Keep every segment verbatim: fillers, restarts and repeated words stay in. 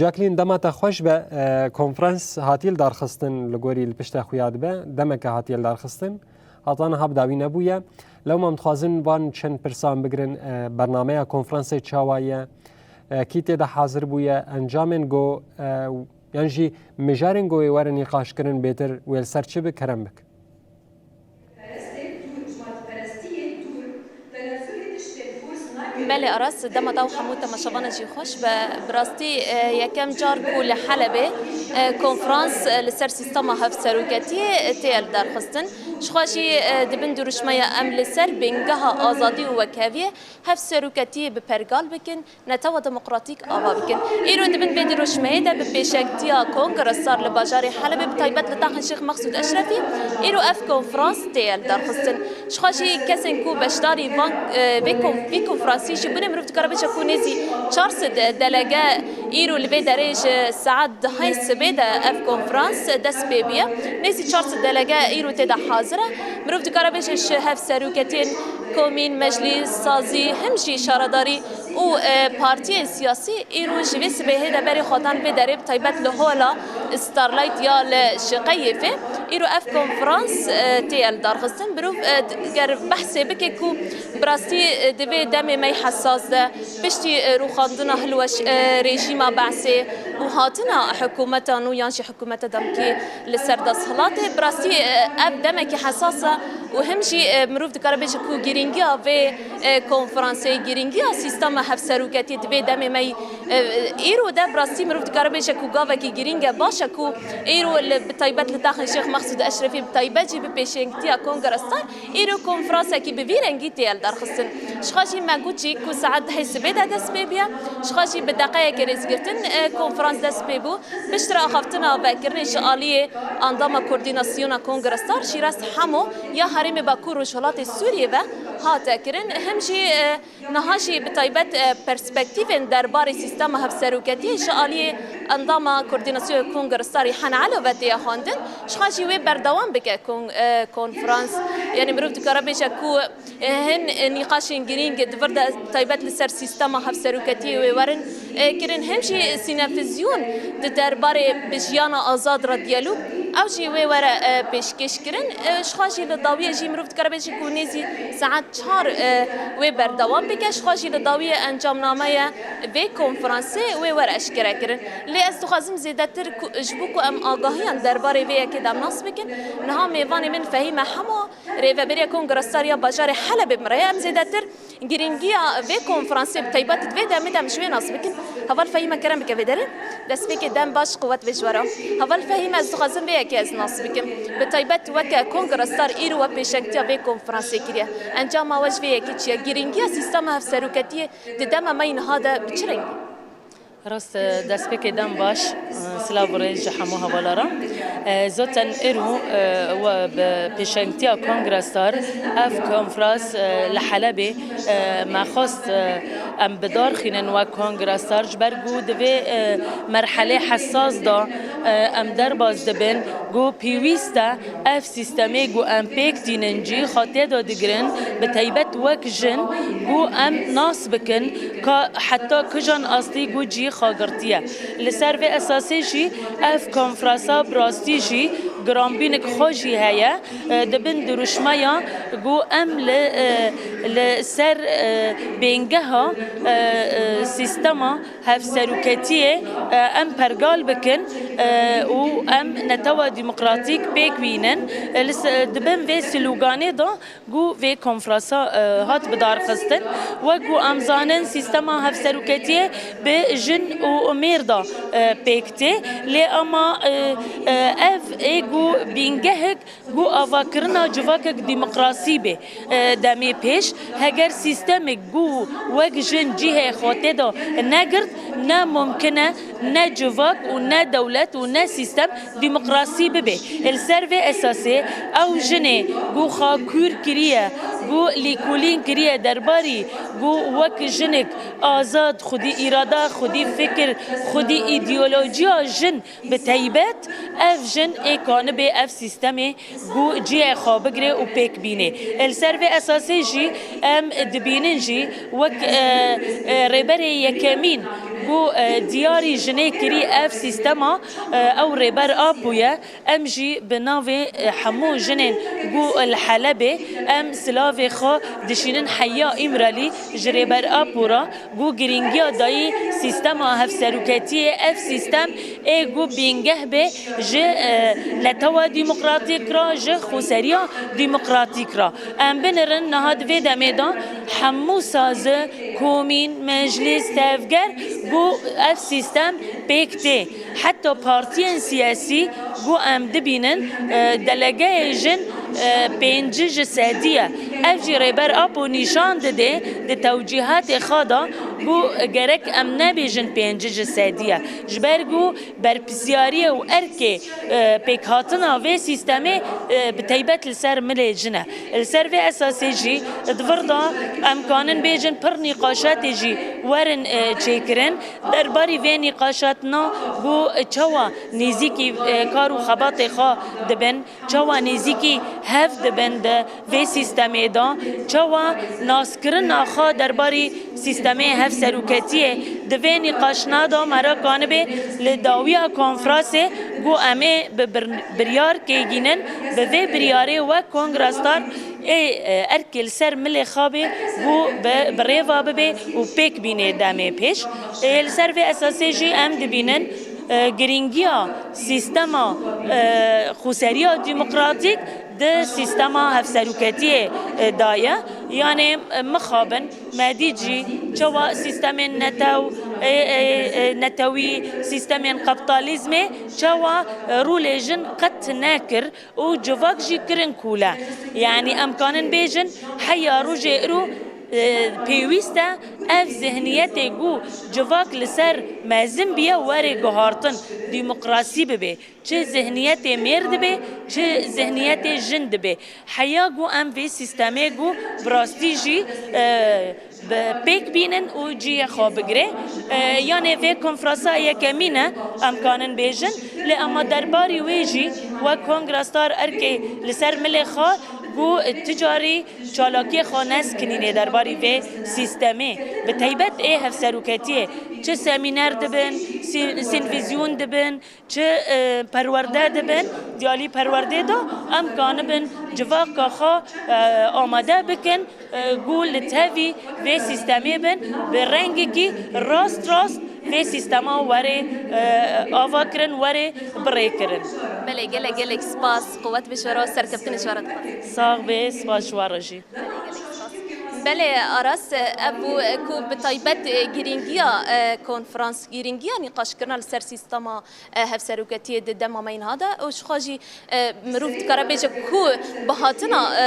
Jacqueline, dema te xweş be, e, konferans hatiye lidarxistin, li gorî li pişta xuya dibe, demeke hatiye lidarxistin, heta niha bi dawî nebûye. Lewma em dixwazin van çend pirsan bigirin, e, bernameya konferansê çawa ye, e, kî tê de hazir bûye, encamên go, e, yan jî mijarên go ê werin nîqaşkirin bêtir wê li ser çi bi kerem bik. Belê Aras, dema te û hemû temaşevanan jî xweş be. Bi rastî, e, yekem car ku li Helebê, e, konferans, e, li ser sîstema hevseroketiyê, e, tê lidarxistin. Jixwe jî, e, di bin dirûşmeya em li ser bingeha azadî û wekheviyê hevseroketiyê bi pergal bikin, netewa demokratîk ava bikin. Îro di bin vê dirûşmeyê de bi pêşengtiya Kongre Star li bajarê Helebê, bi taybet li taxên Şêx Mexsûd Eşrefî, îro ev konferans tê lidarxistin. Jixwe jî kesên ku beşdarî van, e, vê kon-, vê konferansî jî bûne, mirov dikare bêje ku nêzî çar sed delege îro li vê derê ji saet dehê sibê de ev konferans dest pê bûye. Nêzî çar sed delege îro tê de hazir e. Mirov dikare bêje ji hevseroketiyên komîn, meclîs, sazî, him jî şaredarî û, e, partiyên siyasî îro ji vê sibehê de berê xwe dan vê derê, bi taybet li hola Starlight ya li Şiqeyêfê. Îro ev konferans, e, tê lidarxistin. Mirov, e, ger behsê bike ku bi rastî, e, di vê demê me yê hesas de, piştî, e, rûxandina hilweş, e, rejîma Be'sê û hatina hikûmeta nû yan jî hikûmeta demkî li ser desthilatê, bi rastî, e, ev demekî hesas e û him jî, e, mirov dikare bêje ku girîngiya vê, e, konferansê, girîngiya sîstema hevseroketiyê di vê demê me yî, e, îro de bi rastî mirov dikare bêje ku gavekî girîng e. Baş e ku îro li, bi taybet li taxên Şêx Mexsûd Eşrefî, bi taybet jî bi pêşengtiya Kongre Star, îro konferansekî bi vî rengî tê lidarxistin. Jixwe jî me got jî ku saet dehê sibê de dest pê bûye. Jixwe jî bi deqeyeke rêzgirtin, e, konferans dest pê bû. Piştre axaftina vekirinê ji aliyê endama Koordînasyona Kongre Star Şîraz Hemo ya Herêmê Bakur Rojhilatê Sûriyê ve hate kirin. Him jî, e, niha jî bi taybet, e, perspektîfên derbarê sîstema hevseroketiyê ji aliyê endama Koordînasyona Kongre Starî Hena Elo ve têye xwendin. Jixwe jî wê berdewam bike kon-, e, konferans. Yanî mirov dikare bêje ku Hin nîqaşên girîng di vir de taybet li ser sîstema hevseroketiyê wê werin, e, kirin. Him jî sînefizyon di derbarê bi jiyana azad re diyalog, ew jî wê were, e, pêşkêş kirin. E, jixwe jî li dawiyê jî mirov dikare bêje ku nêzî saet çar, e, wê berdewam bike. Jixwe jî li dawiyê encamnameya vê konferansê wê were eşkere kirin. Lê ez dixwazim zêdetir ku, ji bo ku em agahiyan derbarê vê yekê de em nas bikin, niha mêvanê min Fehîme Hemo, Rêveberiya Kongre Star ya bajarê Helebê min re ye. Em zêdetir girîngiya vê konferansê bi taybet di vê demê de em ji wê nas bikin. Heval Fehîme, kerem bike vê derê. Destpêkê dem baş, quwet bê ji we re. Heval Fehîme, ez dixwazim vê yekê ez nas bikim. Bi taybet weke Kongre Star îro we pêşengtiya vê konferansê kiriye. Encama we ji vê yekê çi ye? Girîngiya sîstema hevseroketiyê di dema me yî niha de bi çi rengî? Rast, e, destpêkê dem baş, e, silav û rêz ji hemû hevala re. E, zaten îro, e, we bi pêşengtiya Kongre Star ev konferans, e, li Helebê, e, me xwest, e, em bi dar xînin wek Kongre Star, ji ber ku di vê, e, merhelê hesas de, e, em derbas dibin ku pêwîst e ev sîstemê ku em pêk tînin cî xwe tê de digirin, bi taybet wek jin ku em nas bikin ka heta kijan astî ku cî xwe girtiye. Li ser vê esasê jî ev konferansa bi rastî jî giranbînik xwe jî heye, e, di bin dirûşmeya ku em li, e, li ser, e, bêngeha, e, e, sîstema hevseroketiyê, e, em pergal bikin, e, û em netewa demokratîk pêk bînin. E, li se-, di bin vê sloganê de ku vê konferansa, e, hat bidarxistin, wek ku em zanin sîstema hevseroketiyê bi jin û mêr de, e, pêk tê. Lê ama, e, e, ev ê ku bîngehek ku avakirina civakek demokrasî bê, e, demê pêş, heger sîstemek ku wek jin cihê xwe tê de negirt, ne mumkin e ne civak û ne dewlet û ne sîstem demokrasî bibe. Li ser vê esasê ew jinê ku xwe kûr kiriye, ku lêkolîn kiriye derbarî ku wek jinek azad, xwedî îrada, xwedî fikir, xwedî îdeolojiya jin, bi taybet ev jin ê kanibe ev sîstemê ku cihê xwe bigire û pêk bîne. Li ser vê esasê jî em dibînin jî wek, e, e, rêberê yekemîn Ku, e, diyarî jinê kirî ev sîstema, e, ew Rêber Apo ye. Em jî bi navê, e, hemû jinên ku li Helebê em silavê xwe dişînin heya Îmralî ji Rêber Apo re, ku girîngiya dayî sîstema hevseroketiyê, ev sîstem ê ku bîngeh be ji, e, netewa demokratîk re, ji xweseriya demokratîk re. Em binirin niha di vê demê de hemû sazi, komîn, meclîs, tevger ku ev sîstem pêk tê. Heta partiyên siyasî ku em dibînin, e, delegeyê jin, e, pêncî ji sedî ye. Ev jî Rêber Apo nîşan dide di tewcîhatê xwe de ku gerek em nebêjin pêncî ji sedî ye. Ji ber ku berpirsiyariyê û erkê, e, pêkhatina vê sîstemê, e, bi taybet li ser milê jin e. Li ser vê esasê jî di vir de em kanin bêjin pir nîqaşatê jî werin, e, çêkirin. Derbarî vê nîqaşatina ku çawa nêzîkî, e, kar û xebatê xwe dibin, çawa nêzîkî hev dibin di vê sîstemê de, çawa naskirina xwe derbarî sîstemê hevseroketiyê di vê nîqaşna de me re kanibe li dawiya konfransê ku em ê bi bir-, biryar kêgînin, bi vê biryarê wek kongrastar ê, e, erkê li ser milê xwe bê ku bi, bi rêva bibe û pêk bîne demê pêş. Ê, li ser vê esasê jî em dibînin, e, girîngiya sîstema, e, xweseriya demokratîk di sîstema hevseroketiyê, e, de ye. Yanê, e, mixabin, me dît jî çawa sîstemên netew, e, e, e, netewî, sîstemên kapitalizmê çawa, e, rolê jin qet nekir û civak jî kirin kûle. Yanî em kanin bêjin heya rojê îro, e, pêwîst e ev zihniyetê ku civak li ser mezin biye were guhartin, demokrasî bibe. Çi zihniyetê mêr dibe, çi zihniyetê jin dibe. Heya ku em vê sîstemê ku bi rastî jî, e, bi pêk bînin û cihê xwe bigire. E, yanê vê konfransa yekemîn e, em kanin bêjin. Lê ema derbarî wê jî wek kongrastar erkê li ser milê xwe ku ti carî çalakiyê xwe neskinînê derbarî vê sîstemê. Bi taybet ê hevseroketiyê çi semîner dibin, sî-, sînvîzyon dibin, çi, e, perwerde dibin, diyalî perwerdê de em kanibin civaka xwe, e, amade bikin, e, ku li tevî vê sîstemê bin, bi rengekî rast rast vê sîstema were, e, ava kirin, were birêkirin. Belê, gelek gelek spas, quwet bi ji we re, serkeftinê ji we re dixwazim. Sax bê, spas ji we re jî. Belê Aras, ev bû ku bi taybet girîngiya, e, konferans, girîngiya nîqaşkirina li ser sîstema, e, hevseroketiyê di dema me niha de û ji xwe jî, e, mirov dikare bêje ku bi hatina, e,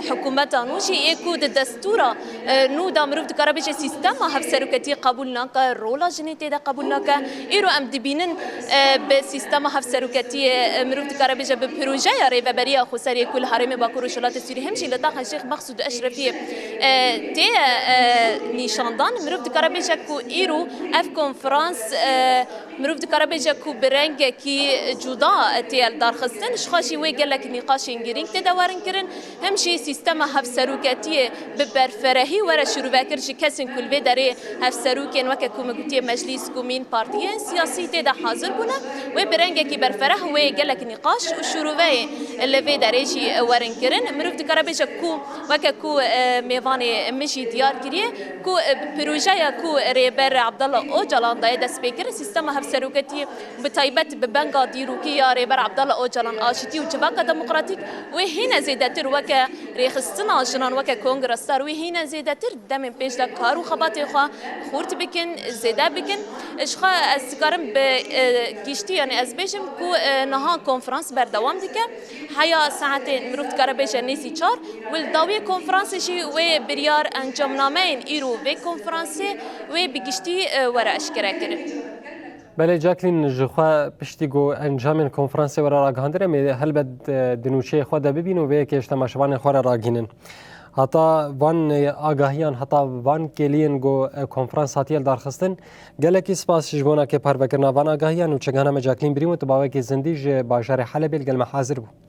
hikûmeta nû jî ê ku di destûra, e, nû de mirov dikare bêje sîstema hevseroketiyê qebûl nake, rola jinê tê de qebûl nake. Îro em dibînin, e, bi sîstema hevseroketiyê, e, mirov dikare bêje bi projeya Rêveberiya Xweseriyê ku li Herêmê Bakur Rojhilatê Sûriyê him jî li taxa Şêx Mexsûd Eşrefiyê, e, tê, e, nîşandan. Mirov dikare bêje ku îro ev konferans, e, mirov dikare bêje ku bi rengekî cuda tê lidarxistin. Ji xwe jî wê gelek nîqaşên girîng tê de werin kirin. Him jî sîstema hevseroketiyê bi berferehî were şîrove kir ji kesên ku li vê derê hevserokên weke ku me gotiye meclîs, komîn, partiyên siyasî tê de hazir bûne. Wê bi rengekî berfereh wê gelek nîqaş û şîroveyê li vê derê jî werin kirin. Mirov dikare bêje ku weke ku, e, mêvanê min jî diyar kiriye ku, e, projeya ku Rêber Abdullah Ocalan daye destpêkirin, sîstema hevseroketiyê bi taybet bi benga dîrokî ya Rêber Abdullah Ocalan, aşitî û civaka demokratîk, wê hîne zêdetir weke rêxistina jinan, weke kongresstar, wê hîne zêdetir demên pêş de kar û xebatê xwe xurt bikin, zêde bikin. Ji xwe ez dikarim bi, e, giştî, yanî ez bêjim ku, e, niha konferans berdewam dike. Heya saetê mirov dikare bêje nêzî çar. Û li dawiyê konferansê jî wê biryar encamnameyên îro vê konferansê wê bi giştî, e, were eşkere kirin. Belê Jacqueline, ji xwe piştî ku encamên konferansê were ragihandin, em ê helbet, e, di nûçeyê xwe de bibîn û vê yekê ji temaşevanên xwe re ragihînin. Heta van, e, agahiyan, heta van kêliyên ku, e, konferans hatiye lidarxistin, gelekî spas ji bona kê parvekirina van agahiyan û çekdana me Jacqueline Birîm û tu bawekî zindî ji bajarê Helebê li gel me hazir bû.